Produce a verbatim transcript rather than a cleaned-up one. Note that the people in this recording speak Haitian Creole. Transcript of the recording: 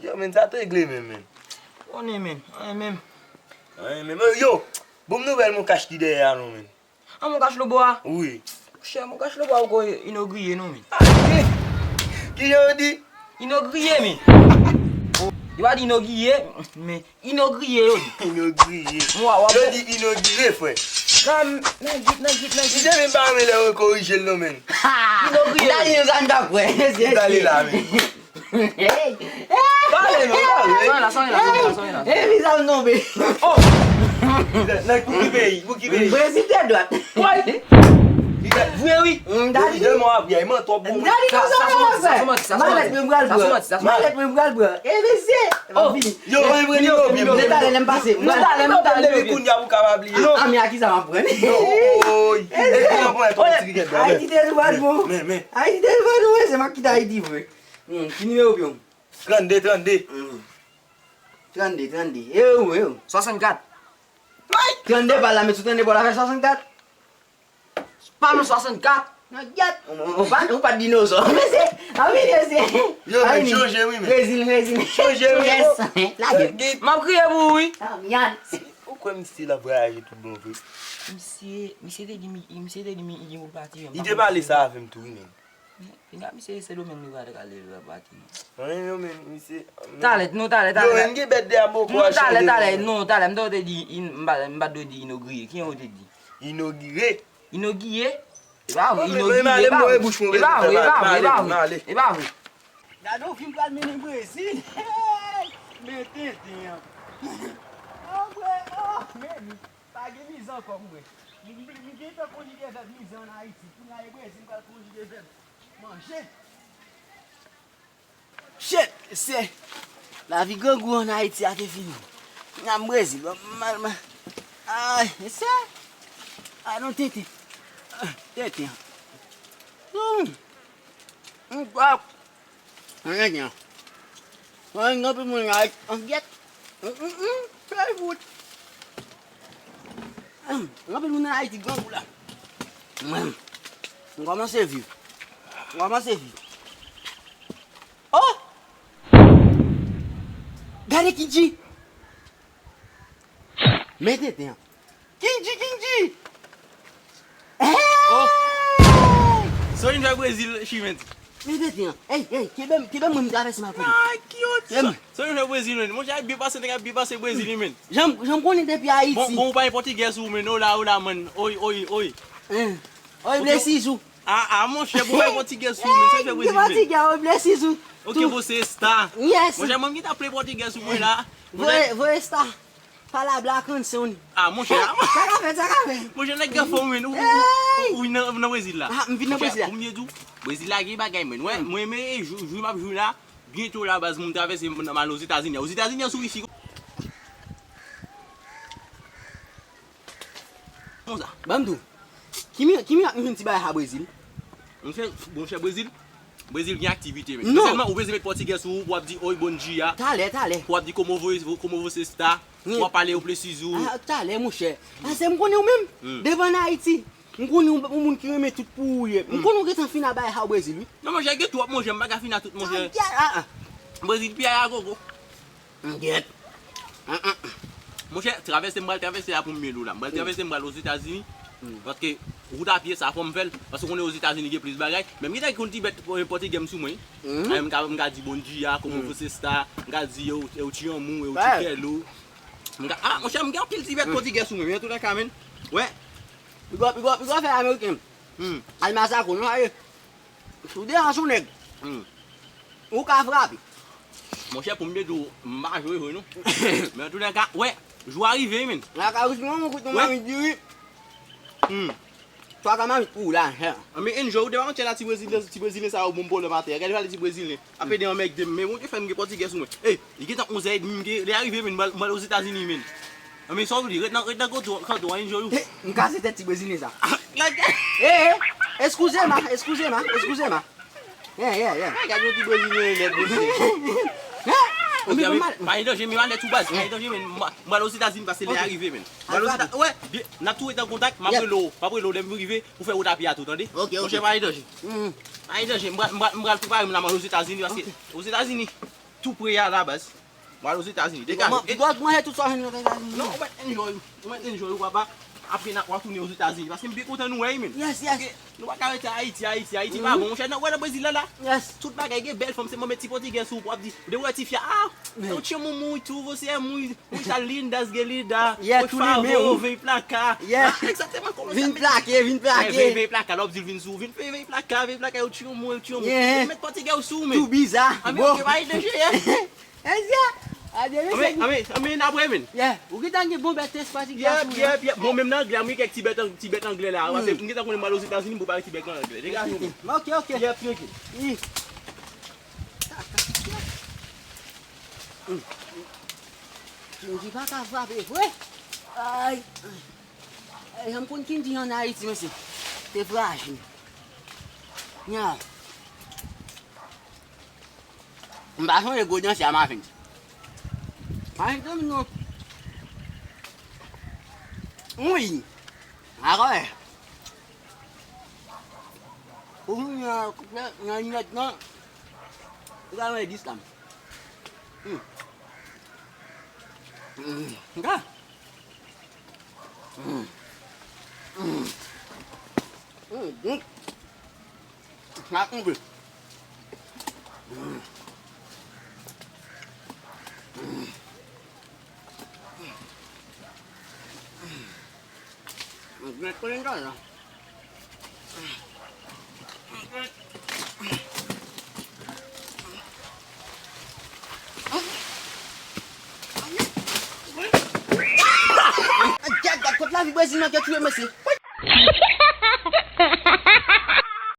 Yo, men, sa t regle menm, men. Konnen, men. Anyen menm. Anyen menm. Yo, bon nouvèl, mon kach ki dèyè a, non, men. An, mon kach Lobo a? Wi. Monchè, mon kach Lobo a poko inogire, non, men. Ki jan yo di? Inogire, men. Yo pa di inogire, men inogire, yo di. Inogire. Wa, wa, yo di inogire, frè. Nan, nan git, nan git, nan git. Misye menm pa renmen lè yo korije l, non, men. Inogire. Dali, nou sa n ta kwè. Dali la, men. Hey! Pale non, pale. Sa la, sa la, sa la, sa la. Hey, visa m tonbe. Oh! Nan pou ki peyi? Pou ki peyi? Brezil tèt dwat. Woy! Vre wi. Dali. Dèyè mwen ap yay, man twò bon. Dali, sa, sa, sa, sa, sa, sa, sa, sa, malèt mwen pral pran. Malèt mwen pral pran. E mesye. Oh! Yo, mwen vre li yo, yo, yo. Talè lè m pase. Talè, talè, talè, talè. Depi kounya pou kapab li. Ah, men a ki sa m ap pran? Oy. E ki nan pran twò ti kèk. Ayiti te dwat bon. Men, men. Ayiti te dwat bon, se m ap kite Ayiti vre. Hmm, ki nimewo pye w? Trannde, trannde. Hmm. Trannde, trannde. E ou, e ou? Swasannkat. Trannde pa la, men sou trannde pa la fè swasannkat. Pa m swasannkat. Nan gyèt. Ou, ou, ou pa, ou pa dinozò. Mesye, anvi mesye. Yo, men chanje wi, men. Brezil, Brezil. Chanje wi. Yes. Lage. M ap kriye pou ou wi. Ah, myan. Ou kwè misye l ap vwayaje tout bon vre? Misye, misye te di mi, misye te di mi, li gen pou l pati, men m pa konn si. Li te pale sa avè m tou wi, men. Fini a misye Sendomeng li pral rale l ap pati non. Anyen non men misye. Talè, non, talè, talè. Yo, men gen bèt de a bòkò a chanje. Non, talè, talè, non, talè, m ta dwe di, in- m pa, m pa dwe di inogire. Kijan ou te di? Inogire. Inogire? E pa vre, inogire, e pa vre. E pa vre, e pa vre, e pa vre. E pa vre. Gade yon fi m pral mennen Brezil. Hey! Men tenten an. Oh, bwe, oh, men li. Pa gen mizè ankò pou mwen. M, m, m gentan konjige vèb mizè ann Ayiti. Kounye a e Brezil m pral konjige vèb manje. Shit, mesye. Lavi grangou ann Ayiti a te fini. Kounye a m Brezil. Ban m mal, mal. Ay, mesye. Ay, non, tenten. Ah, tenten. Hmm. M pa Mwen gen. Mwen gen anpil moun Ayiti. An gyèt. Mm, mm, mm. Fèy fout. Mm, anpil moun nan Ayiti grangou la. Mwen, m kòmanse viv. M kòmanse viv. Oh! Gade Kinji! Men tenten an. Kinji, Kinji! Hey! Oh! Sa w vin fè Brezil, Chimen? Men tenten an. Hey, hey, kenbe m, kenbe m, mwen m travèse m al kote. Ay, cute! Kenbe m. Sa w vin fè Brezil, men? Monchè, ap byen pase, nèg ap byen pase Brezil, wi, men. Jan m, jan m konnen depi Ayiti. Bon, bon, ou pa gen pòtigè sou ou, men. Hola, hola, man. Oi, oi, oi. Hein. Oi, blesiz ou. Ah, ah, monchè, bon, bay pòtigè sou ou, men. Sa w vin fè Brezil, men? Pòtigè, oi, blesiz ou. Ok, bon, se sta. Yes. Monchè, mwen m gentan play pòtigè sou mwen la. Voye, voye sta. Palabra canción. Ah, monchè. Sa ka fèt, sa ka fèt. Monchè, nèg gen fòm, men. Ou, ou, ou, ou nan, nan Brezil la. Ah, m vin nan Brezil la. Monchè, pou m di w, Brezil la gen bagay, men. Wè, mwen, men, jou, jou m ap jwi la, byento la, baz, m travèse, m, m al Ozetazini. Ozetazini an sou isi. Konsa. Ban m di w. Ki mi-, ki mirak nou jwenn ti bagay sa Brezil? Monchè, monchè, Brezil, Brezil gen aktivite, men. Non. Sèlman, ou bezwen met pòtigè sou ou pou w ap di, oi, bon dia. Talè, talè. Pou w ap di, como vo-, como você está? Pou w ap pale, eu preciso. Ah, talè, monchè. Paske m konnen ou menm. Hmm. Depi ann Ayiti, m konnen ou, ou moun ki renmen tout pou ou ye. M konnen ou gentan fin a bagay sa Brezil, wi. Non, monchè, gen twòp, monchè, m pa ka fin a tout, monchè. Ah, ah, ah. Brezil, pi a gogo. M gyèt. Monchè, travèse m pral travèse a pou m mele w la. M pral travèse m pral Ozetazini. Paske wout a pye sa fò m fè l. Paske w konnen Ozetazini gen plis bagay. Men m gentan konn ti bèt, eh, pòtigè m sou mwen. Eh, m ka, m ka di bon dia, como você está, m ka di eu, eu te amo, eu te quero. M ka, ah, monchè, m gen anpil ti bèt pòtigè sou mwen. Men an tou lè ka, men. Wè. Piga, piga, piga fè ameriken. Al masako, non, ale. Si w deranje yon nèg, ou ka frape. Monchè, pou m te di w, m pa jwe jwe, non. Men an tou lè ka, wè, jou a rive, wi, men. La ka wi, non, kout yon mamit diri. Twa ka mamit pou ou la, hè. Men enjoy, ou te pa konn tchè la, ti Brezilyen, ti Brezilyen sa yo bon pwoblèm atè. Gade pale ti Brezilyen. Ap ede anmègde m, men Bondye fè m gen pòtigè sou mwen. Ey, li gentan onz è edmi, m gen, lè a rive, men, m pral, m pral Ozetazini, men. Anben, sa w vle, ret nan, ret nan kanto, kanto a, enjoy ou. Eh, m kase tèt ti Brezilyen sa. Eh, eh, excusez-me, excusez-me, excusez-me. Yeah, yeah, yeah. Ay, gade yon ti Brezilyen nèt, mesye. Eh, ok, anben, pa gen danje, men malèt ou baz, pa gen danje, men m, m pral Ozetazini, paske lè a rive, men. M pral Ozeta-, wè, byen, n ap tou ret an kontak, m ap rele w, m ap rele w lè m rive, pou fè wout a pye a tou, tande? Ok, ok. Monchè, pa gen danje. Pa gen danje, m pral, m pral, m pral prepare m la, m al Ozetazini, paske Ozetazini, tou pre a la baz. Mwen al Ozetazini. Degaje. Mwen, mwen, mwen, tout sa jwenn nan Ozetazini. Non, ou mèt enjoy. Ou mèt enjoy, ou papa. Apre, n a, w a tounen Ozetazini. Paske m byen kontan nou wè, wi, men. Yes, yes. Paske nou pa ka rete Ayiti, Ayiti, Ayiti pa bon, monchè. Nan, wè nan Brezil la, la. Yes. Tout bagay gen bèl fanm, se mwen met ti pòtigè sou ou, w ap di, de wè ti fi a, ah, é o tchimo muito, você é muito, muita linda, que linda, yeah, por favor, vem pra cá. Yeah. Ah, exactement, comment ça, vin plake, vin plake. Vem, vem pra cá, la, w ap di l vin sou, vin, vem, vem pra cá, vem pra cá, eu te amo, eu te amo. Yeah. Ou met pòtigè ou sou ou, men. Tou biza. Ah, men, ok, pa gen danje, yeah. Eze, a de Ame, ame, ame, n apre, men. Yeah, ou gentan gen bon bèt espas ki gen yep, yep, yep. Bon, menm nan anglè, mwen gen kèk ti bèt, ti bèt anglè la. Paske m gentan konnen m al Ozetazini, m pou pale ti bèt anglè. Degaje w, men. Ok, ok. Yep, trankil. Wi. Kendji pa ka frape vre. Ay. Ay, janm konn Kendji an Ayiti, mesye. Te frajil. Nya. M pa sonje gwo dansè a Mavens. Mavens nan non. Wi. Akò. Ou vin nan kouplè, nan linèt nan. Ou ka wè dis la. Hmm. Hmm. Nga. Hmm. Hmm. Hmm. Hmm. Sa tonbe. Hmm. Hmm. Hmm. Mwen konnen sa la. Gad, gad, kot lavi Brezil nan te touye mesye.